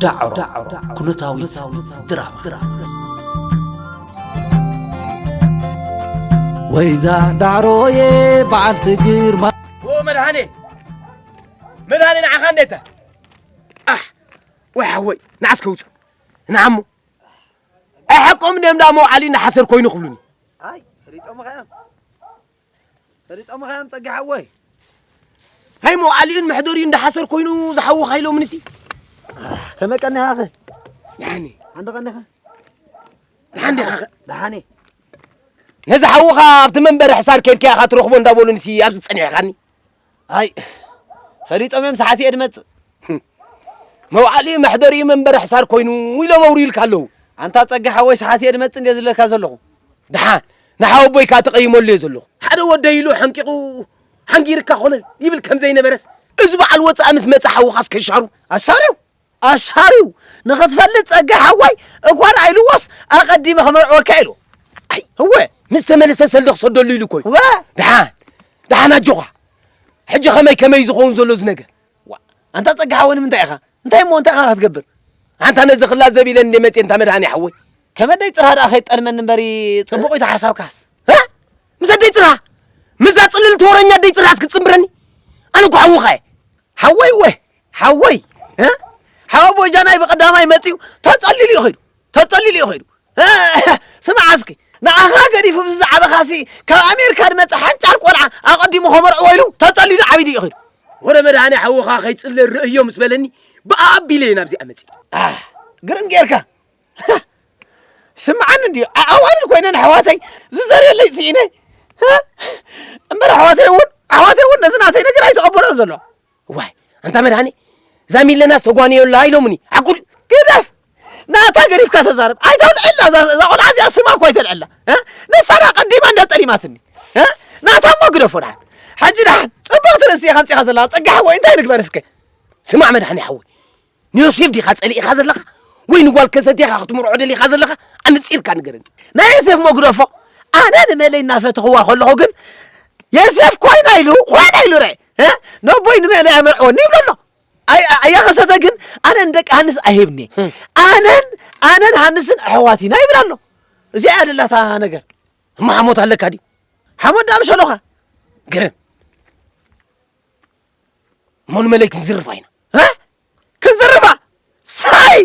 ዳዕሮ ኩነታዊት ድራማ። ወይዛ ዳዕሮዬ በዓልቲ ግርማ። ኦ መድሃኔ፣ መድሃኔ ንዓኻ እንዴታ? ኣሕ፣ ወይ ሓወይ፣ ንዓስከ ውፅእ። ንዓሞ። ኣይ ሓቆም እንድዮም ዳ መውዓሊ እንዳሓሰር ኮይኑ ክብሉኒ። ኣይ፣ ፈሊጦምኻ እዮም። ፈሊጦምኻ እዮም ጸጊ ሓወይ። ኣይ መውዓሊኡን መሕደሪኡ እንዳሓሰር ኮይኑ ዝሓውኻ ኢሎምንሲ። ከመይ ቀኒኻ ኣኸ? ደሓኒ። ሓንዲ ቀኒኻ? ደሓን ዲኻ ኣኸ? ደሓኒ። ነዚ ሓውኻ ኣብቲ መንበሪ ሕሳር ኬድካ ኢኻ ትረኽቦ እንዳበሉንሲ ኣብዚ ጸኒሕኻኒ። ኣይ፣ ፈሊጦም እዮም ሰዓት እየ ድመጽእ። መውዓሊ መሕደሪ መንበሪ ሕሳር ኮይኑ ኢሎም ኣውሪዩልካ ኣለዉ። ኣንታ ጸጋ ሓወይ ሰዓት እየ ድመጽእ እንድየ ዝብለካ ዘለኹ። ደሓን፣ ንሓወቦይ ከኣ ተቐይመሉ እየ ዘለኹ። ሓደ ወደይ ኢሉ ሓንቂቑ ሓንጊርካ ኮለል ይብል ከም ዘይነበረስ፣ እዚ በዓል ወጻኢ ምስ መጸ ሓውኻስ ከሻሩ። ኣሻርዩ፣ ኣሻርዩ፣ ንኽትፈልጥ ጸጋ ሓወይ እኳ ደኣ ኢልዎስ ኣቐዲመ ከመርዕወካ ኢሉ። ኣይ፣ እወ። ምስ ተመለሰ ሰልዲ ክሰደሉ ኢሉ እኮ እዩ። እወ። ደሓን፣ ደሓን ኣጆኻ። ሕጂ ከመይ ከመይ ዝኸውን ዘሎ እዚ ነገር? ዋ፣ ኣንታ ጸጋ ሓወይ ንምንታይ ኢኻ? እንታይ እሞ እንታይ ኢኻ ክትገብር? ኣንታ ነዚ ክላዘብ ኢለ እንደ መጽየ እንታ መድሃኒ ሓወይ። ከመደይ ጽርሃ ደኣ ከይጠልመኒ እምበሪ ጽቡቕ እዩ ሓሳብካስ። እ? ምስ ኣደይ ጽርሃ? ምስዛ ጽልልቲ ወረኛ ኣደይ ጽርሃስ ክትጽንብረኒ? ኣነ እኮ ሓውኻ እየ። ሓወይ ወ፣ ሓወይ፣ እ? ሓወ ቦጃናይ ብቐዳማይ መጺኡ ተጸሊሉ እዩ ኸይዱ። ተጸሊሉ እዩ ኸይዱ። እ፣ ስማዕ እስኪ፣ ንዓኻ ገዲፉ ምስ ዝዓበኻሲ ካብ ኣሜሪካ ዝመጸ ሓንጫል ቆልዓ ኣቐዲሙ ከመርዕዎ ኢሉ ተጸሊሉ ዓቢዱ እዩ ኸይዱ። ወረ መድሃኔ ሓውኻ ከይጽለ ርእዮ ምስ በለኒ ብኣ ኣቢለ እየ ናብዚኣ መጺእ። ኣህ፣ ግርም ጌርካ። ስምዓኒ እንድዩ፣ ኣ-፣ ኣዋልድ ኮይነን ኣሕዋተይ ዝዘርየለይ ስኢነ። እ? እምበር ኣሕዋተይ እውን፣ ኣሕዋተይ እውን ነዚ ናተይ ነገር ኣይተቐበሎን ዘሎ። ዋይ፣ ኣንታ መድሃኔ፣ እዛ ሚለናስ ተጓንዮ ኣላ ኢሎምኒ። ዓጉል ግደፍ! ናታ ገዲፍካ ተዛረብ። ኣይተውልዐላ እዛ፣ እዛ ቆልዓ እዚኣ ስማ እኮ ኣይተልዐላ። እ? ንሳ ደኣ ቀዲማ እንድያ ጠሊማትኒ። እ? ናታ እሞ ግደፎ ደሓን። ሕጂ ደሓን፣ ጽብቕቲ ርእሲ ኢኻ ኣምጺኻ ዘለኻ። ጸጋ ሓወይ፣ እንታይ ንግበር እስከ? ስማዕ መድሃኔ ሓወይ፣ ንዮሴፍ ዲኻ ጸሊእኻ ዘለኻ? ወይ ንጓል ከሰቴኻ ክትምርዖ ደሊኻ ዘለኻ? ኣነጺርካ ንገረኒ። ናይ ዮሴፍ እሞ ግደፎ። ኣነ ንመለይ እናፈተኽዋ ከለኹ ግን፣ ዮሴፍ ኮይና ኢሉ፣ ኮይና ኢሉ ርአ። እ? ነቦይ ንመለይ ኣመርዕወኒ ይብሎ ኣሎ። ኣይ-፣ ኣያ ከሰተ ግን ኣነ ንደቂ ሃንስ ኣይህብኒ። እም። ኣነን፣ ኣነን ሃንስን ኣሕዋት ኢና ይብል ኣሎ። እዚኣ እያ ደላታ ነገር። እሞ ሓሞት ኣለካ ድዩ? ሓሞት ደኣ ምሸሎኻ። ግርም። እሞ ንመለይ ክንዝርፋ ኢና። እ? ክንዝርፋ? ሳይ!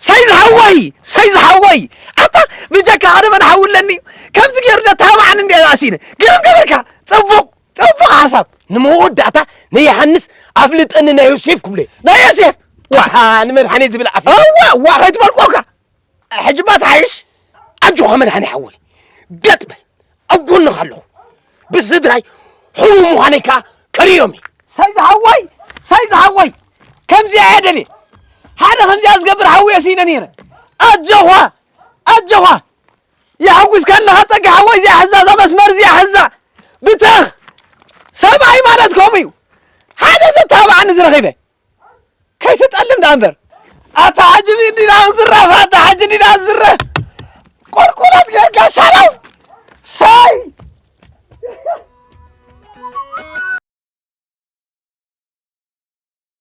ሳይ ዝሓወይ! ሳይ ዝሓወይ! ኣታ ብጀካ ሓደ መን ሓዊ ኣለኒ እዩ። ከምዚ ገይሩ ደተባብዓኒ እንድየ ኣሲነ። ግርም ገበርካ። ጽቡቕ፣ ጽቡቕ ሓሳብ። ንመወዳእታ ናይ ዮሃንስ ኣፍልጠኒ ናይ ዮሴፍ ክብሎ እየ። ናይ ዮሴፍ? ዋ! ኣታ ንመድሓኔ ዝብል ኣፍ። እዋ፣ እዋ፣ ከይትመልቆካ። ሕጂ እባ ትሓይሽ? ኣጆኻ መድሓኔ ሓወይ። ገጥ በል። ኣብ ጎንኻ ኣለኹ። ብስድራይ ሕሙም ምዃነይ ከኣ ከርእዮም እየ። ሳይ ዝሓወይ! ሳይ ዝሓወይ! ከምዚኣ እየ ደልየ። ሓደ ከምዚኣ ዝገብር ሓውየ ስኢነ ነይረ። ኣጆኻ! ኣጆኻ! የሐጒስካ ኣለኻ ጸጋ ሓወይ፣ እዚኣ ሕዛ፣ እዛ መስመር እዚኣ ሕዛ። ብተኽ! ሰብኣይ ማለት ከምኡ እዩ። ሓደ ዘተባብዓኒ ዝረኺበ። ከይትጠልም ደኣ እምበር። ኣታ ሕጂ እንዲና ዝረፍ፣ ኣታ ሕጂ እንዲና ዝረፍ።